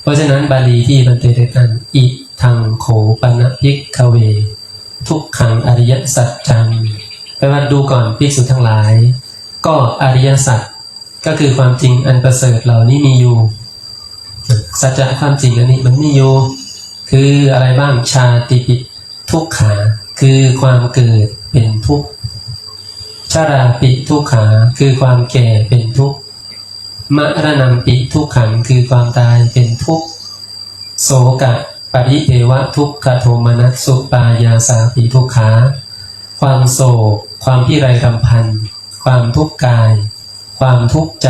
ເພາະສະນັ້ນ ບາລີທີ່ Bhante ໄດ້ຕັ້ງ Idaṃ kho pana bhikkhave dukkhaṃ ariyasaccaṃ ແປວ່າ ດູກ່ອນ ພິກສຸທັງຫຼາຍ ກໍອະລິຍະສັດ ກໍຄືຄວາມຈິງອັນປະເສີດເຫຼົ່ານີ້ມີຢູ່. ສັດຈະຄວາມຈິງອັນນີ້ມັນມີຢູ່ ຄືອະໄລບ້າງ? Jātipi dukkhā ຄືຄວາມເກີດເປັນທຸກ, jarāpi dukkhā ຄືຄວາມແກ່ເປັນທຸກ, maraṇampi dukkhaṃ ຄືຄວາມຕາຍເປັນທຸກ, sokaparidevadukkhadomanassupāyāsāpi dukkhā ຄວາມໂສກ, ຄວາມພິໄລລຳພັນ, ຄວາມທຸກກາຍ, ຄວາມທຸກໃຈ,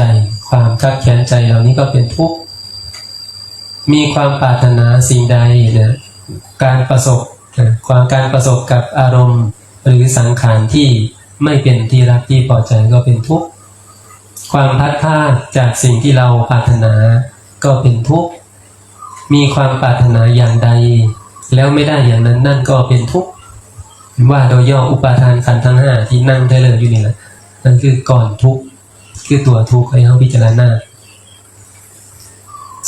ຄວາມຄັບແຄ້ນໃຈເຫຼົ່ານີ້ກໍເປັນທຸກ. ມີຄວາມປາດຖະໜາສິ່ງໃດນະ ການປະສົບ ນະ ຄວາມ ການປະສົບກັບອາລົມ ຫຼື ສັງຂານທີ່ໄມ່ເປັນທີ່ຮັກທີ່ພໍໃຈກໍເປັນທຸກ, ຄວາມພັດພາກຈາກສິ່ງທີ່ເຮົາປາດຖະໜາກໍເປັນທຸກ, ມີຄວາມປາດຖະໜາຢ່າງໃດ ແລ້ວໄມ່ໄດ້ຢ່າງນັ້ນ ນັ້ນກໍເປັນທຸກ. ວ່າໂດຍຫຍໍ້ ອຸປາທານຂັນທັງຫ້າທີ່ນັ່ງເທີເລີຢູ່ນີ້ແຫຼະ ນັ້ນຄືກ້ອນທຸກ ຄືຕົວທຸກ ໃຫ້ເຮົາພິຈາລະນາ.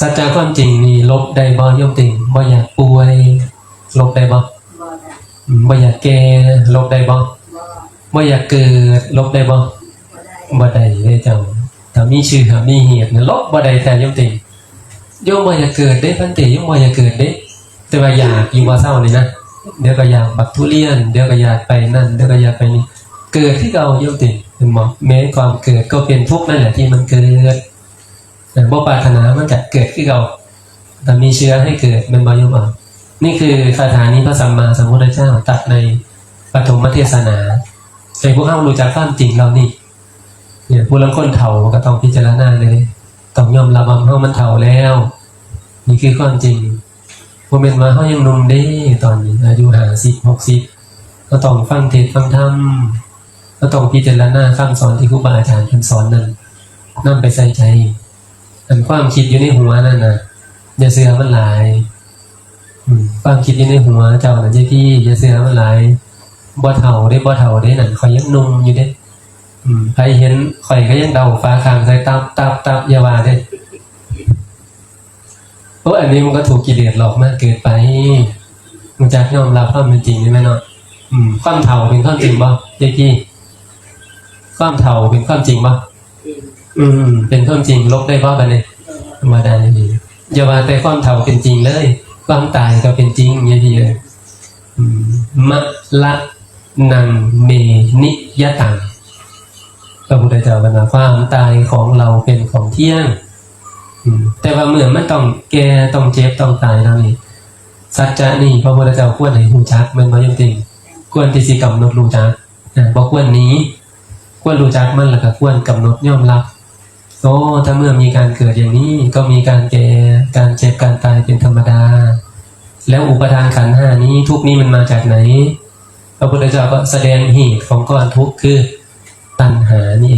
ສັດຈະຄວາມຈິງນີ້ຫຼົບໄດ້ບໍ່ໂຍມຕິງ? ບໍ່ຢາກປ່ວຍ ຫຼົບໄດ້ບໍ່? ບໍ່ໄດ້. ອືມ ບໍ່ຢາກແກ່ ຫຼົບໄດ້ບໍ່? ບໍ່. ບໍ່ຢາກເກີດ ຫຼົບໄດ້ບໍ່? ບໍ່ໄດ້. ບໍ່ໄດ້ເດ້ເຈົ້າ. ຖ້າມີເຊື້ອ ມີເຫດນະ ຫຼົບບໍ່ໄດ້ແທ້ໂຍມຕິງ. ໂຍມບໍ່ຢາກເກີດເດ້ພັນເຕ, ໂຍມບໍ່ຢາກເກີດເດ້. ແຕ່ວ່າຢາກຢູ່ບໍ່ເຊົານີ້ນະ, ດຽວກໍຢາກບັກທຸລຽນ, ດຽວກໍຢາກໄປນັ້ນ, ດຽວກໍຢາກໄປນີ້, ເກີດຄືເກົ່າໂຍມຕິງ, ເຫັນບໍ່? ແມ້ຄວາມເກີດກໍເປັນທຸກນັ້ນແຫຼະທີ່ມັນເກີດ, ບໍ່ປາດຖະໜາມັນກໍເກີດຄືເກົ່າ, ແຕ່ມີເຊື້ອໃຫ້ເກີດ, ແມ່ນບໍ່ໂຍມ? ນີ້ຄືຄາຖານີ້ພະສຳມາສຳພຸດທະເຈົ້າຕັດໃນປະຖົມມະເທສະໜາ ໃຫ້ພວກເຮົາຮູ້ຈັກຄວາມຈິງເຫຼົ່ານີ້. ເອີ ຜູ້ລາງຄົນເຖົ້າກໍຕ້ອງພິຈາລະນາເດ້, ຕ້ອງຍອມຮັບວ່າເຮົາມັນເຖົ້າແລ້ວ, ນີ້ຄືຄວາມຈິງ. ບໍ່ແມ່ນວ່າເຮົາຍັງໜຸ່ມເດ້, ຕອນນີ້ອາຍຸຫ້າສິບ ຫົກສິບ ເຮົາຕ້ອງຟັງເທດຟັງທຳ, ເຮົາຕ້ອງພິຈາລະນາຄຳສອນທີ່ຄູບາອາຈານເພິ່ນສອນນັ້ນ ນຳໄປໃສ່ໃຈ. ອັນຄວາມຄິດຢູ່ໃນຫົວນັ້ນນະ ຢ່າເຊື່ອມັນຫຼາຍ. ອືມ ຄວາມຄິດຢູ່ໃນຫົວເຈົ້ານະ ຢ່າ ຢ່າເຊື່ອມັນຫຼາຍ. ບໍ່ເຖົ້າເດ້, ບໍ່ເຖົ້າເດ້ນັ້ນ, ຂ້ອຍຍັງໜຸ່ມຢູ່ເດ້. ອືມ ໃຜເຫັນຂ້ອຍກໍຍັງເດົາຝາຂ້າງໃສ່ຕັບໆໆ ຢ່າວ່າເດ້. ໂອ້ຍ ອັນນີ້ມັນກໍຖືກກິເລດຫຼອກມາເກີນໄປ. ຮູ້ຈັກຍອມຮັບຄວາມເປັນຈິງນີ້ແມ່ນເນາະ. ອືມ ຄວາມເຖົ້າເປັນຄວາມຈິງບໍ່ ເຈກີ? ຄວາມເຖົ້າເປັນຄວາມຈິງບໍ່? ອືມ ເປັນຄວາມຈິງ. ຫຼົບໄດ້ບໍ່ບາດນີ້? ບໍ່ໄດ້. ຢ່າວ່າແຕ່ຄວາມເຖົ້າເປັນຈິງເລີຍ, ຄວາມຕາຍກໍເປັນຈິງ ເຈກີເອີຍ. ອືມ ມະລະ ນັງ ເມ ນິ ຍະຕັງ. ພະພຸດທະເຈົ້າເພິ່ນວ່າ ຄວາມຕາຍຂອງເຮົາເປັນຂອງທ່ຽງ. ອືມ ແຕ່ວ່າເມື່ອມັນຕ້ອງແກ່, ຕ້ອງເຈັບ, ຕ້ອງຕາຍເຫຼົ່ານີ້, ສັດຈະນີ້ພະພຸດທະເຈົ້າຄວນໃຫ້ຮູ້ຈັກ, ແມ່ນບໍ່ໂຍມຕິງ? ຄວນທີ່ຊິກຳນົດຮູ້ຈັກ, ນະ ບໍ່ຄວນໜີ, ຄວນຮູ້ຈັກມັນ ແລ້ວກໍຄວນກຳນົດຍອມຮັບ. ໂອ້ ຖ້າເມື່ອມີການເກີດຢ່າງນີ້ ກໍມີການແກ່, ການເຈັບ, ການຕາຍເປັນທຳມະດາ. ແລ້ວອຸປາທານຂັນຫ້ານີ້, ທຸກນີ້ມັນມາຈາກໃດ? ພະພຸດທະເຈົ້າກໍສະແດງເຫດຂອງກ້ອນທຸກ ຄືຕັນຫານີ້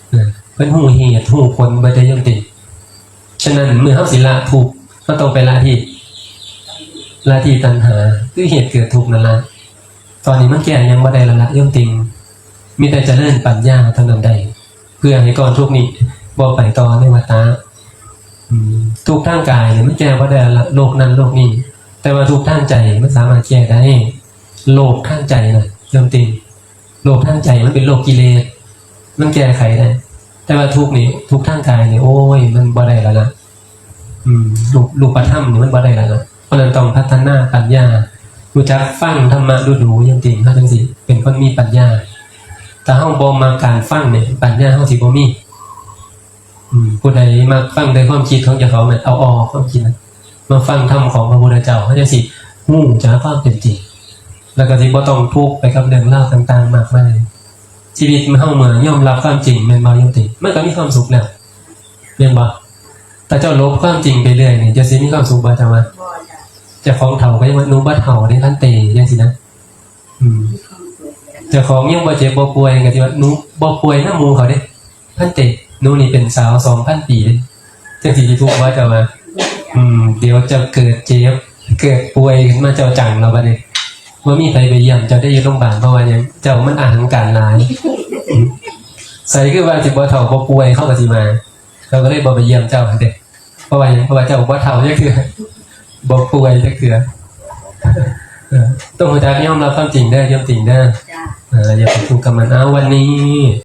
ເອງ. ນະ ເພິ່ນຮູ້ເຫດຮູ້ຜົນເບິດເດ້ໂຍມຕິ. ສະນັ້ນ ເມື່ອເຮົາຊິລະທຸກ ເຮົາຕ້ອງໄປລະທີ່ ລະທີ່ຕັນຫາ ຄືເຫດເກີດທຸກນັ້ນລະ. ຕອນນີ້ມັນແກ້ຫຍັງບໍ່ໄດ້ແລ້ວລະໂຍມຕິງ, ມີແຕ່ຈະເລີນປັນຍາເທົ່ານັ້ນໄດ້ ເພື່ອໃຫ້ກ້ອນທຸກນີ້ບໍ່ໄປຕໍ່ໃນວັດຕະ. ອືມ ທຸກທາງກາຍນີ້ມັນແກ້ບໍ່ໄດ້ລະ ໂລກນັ້ນໂລກນີ້, ແຕ່ວ່າທຸກທາງໃຈມັນສາມາດແກ້ໄດ້. ໂລກທາງໃຈນະໂຍມຕິງ, ໂລກທາງໃຈມັນເປັນໂລກກິເລດ, ມັນແກ້ໄຂໄດ້. ແຕ່ວ່າທຸກນີ້, ທຸກທາງກາຍນີ້, ໂອ້ຍ, ມັນບໍ່ໄດ້ແລ້ວລະ. ອືມ ຮູບ, ຮູບປະທຳນີ້ມັນບໍ່ໄດ້ແລ້ວລະ. ເພາະນັ້ນຕ້ອງພັດທະນາປັນຍາ, ຮູ້ຈັກຟັງທຳມະດູໆ ຈັ່ງຊີ້ ເຮົາຈັ່ງຊິເປັນຄົນມີປັນຍາ. ຖ້າເຮົາບໍ່ມັກການຟັງນີ້, ປັນຍາເຮົາຊິບໍ່ມີ. ອືມ ຜູ້ໃດມັກຟັງແຕ່ຄວາມຄິດຂອງເຈົ້າຂອງນັ້ນ, ເອົາອອກຄວາມຄິດນັ້ນ, ມາຟັງທຳຂອງພະພຸດທະເຈົ້າ, ເຮົາຈັ່ງຊິຮູ້ຈາກຄວາມເປັນຈິງ, ແລ້ວກໍຊິບໍ່ຕ້ອງທຸກໄປກັບເລື່ອງລາວຕ່າງໆມາກມາຍ. ຊີວິດເຮົາເມື່ອຍອມຮັບຄວາມຈິງ, ແມ່ນບໍ່ໂຍມຕິ? ມັນກໍມີຄວາມສຸກແລ້ວ, ແມ່ນບໍ່? ຖ້າເຈົ້າຫຼົບຄວາມຈິງໄປເລື້ອຍນີ້, ເຈົ້າຊິມີຄວາມສຸກບໍ່? ເຈົ້າວ່າ ບໍ່ ເຈົ້າຂອງເຖົ້າກໍຍັງວ່າ ໜູບໍ່ເຖົ້າເດ້ ພັນເຕ ຈັ່ງຊີ້ນະ. ອືມ ເຈົ້າຂອງຍັງບໍ່ເຈັບບໍ່ປ່ວຍ ກໍຊິວ່າ ໜູບໍ່ປ່ວຍນຳໝູ່ເຂົາເດ້ ພັນເຕ, ໜູນີ້ເປັນສາວສອງພັນປີເດ້. ຈັ່ງຊິ ຊິທຸກບໍ່ ເຈົ້າວ່າ? ອືມ ດຽວເຈົ້າເກີດເຈັບເກີດປ່ວຍຂຶ້ນມາ ເຈົ້າຈັງແລ້ວບັດນີ້, ບໍ່ມີໃຜໄປຢ້ຽມເຈົ້າໄດ້ຢູ່ໂຮງບານ. ເພາະວ່າຫຍັງ? ເຈົ້າມັນອະຫັງການຫຼາຍ. ໃສຄືວ່າຊິບໍ່ເຖົ້າບໍ່ປ່ວຍ ເຂົາກໍຊິວ່າ, ເຂົາກໍເລີຍບໍ່ໄປຢ້ຽມເຈົ້າຫັ້ນເດ້. ເພາະວ່າຫຍັງ? ເພາະວ່າເຈົ້າບໍ່ເຖົ້າຈັກເທື່ອ ບໍ່ປ່ວຍຈັກເທື່ອ. ເອີ ຕ້ອງຮູ້ຈັກຍອມຮັບຄວາມຈິງເດີ ໂຍມຕິງເດີ. ເອີ ຢ່າໄປທຸກກັບມັນ. ເອົາ ວັນນີ້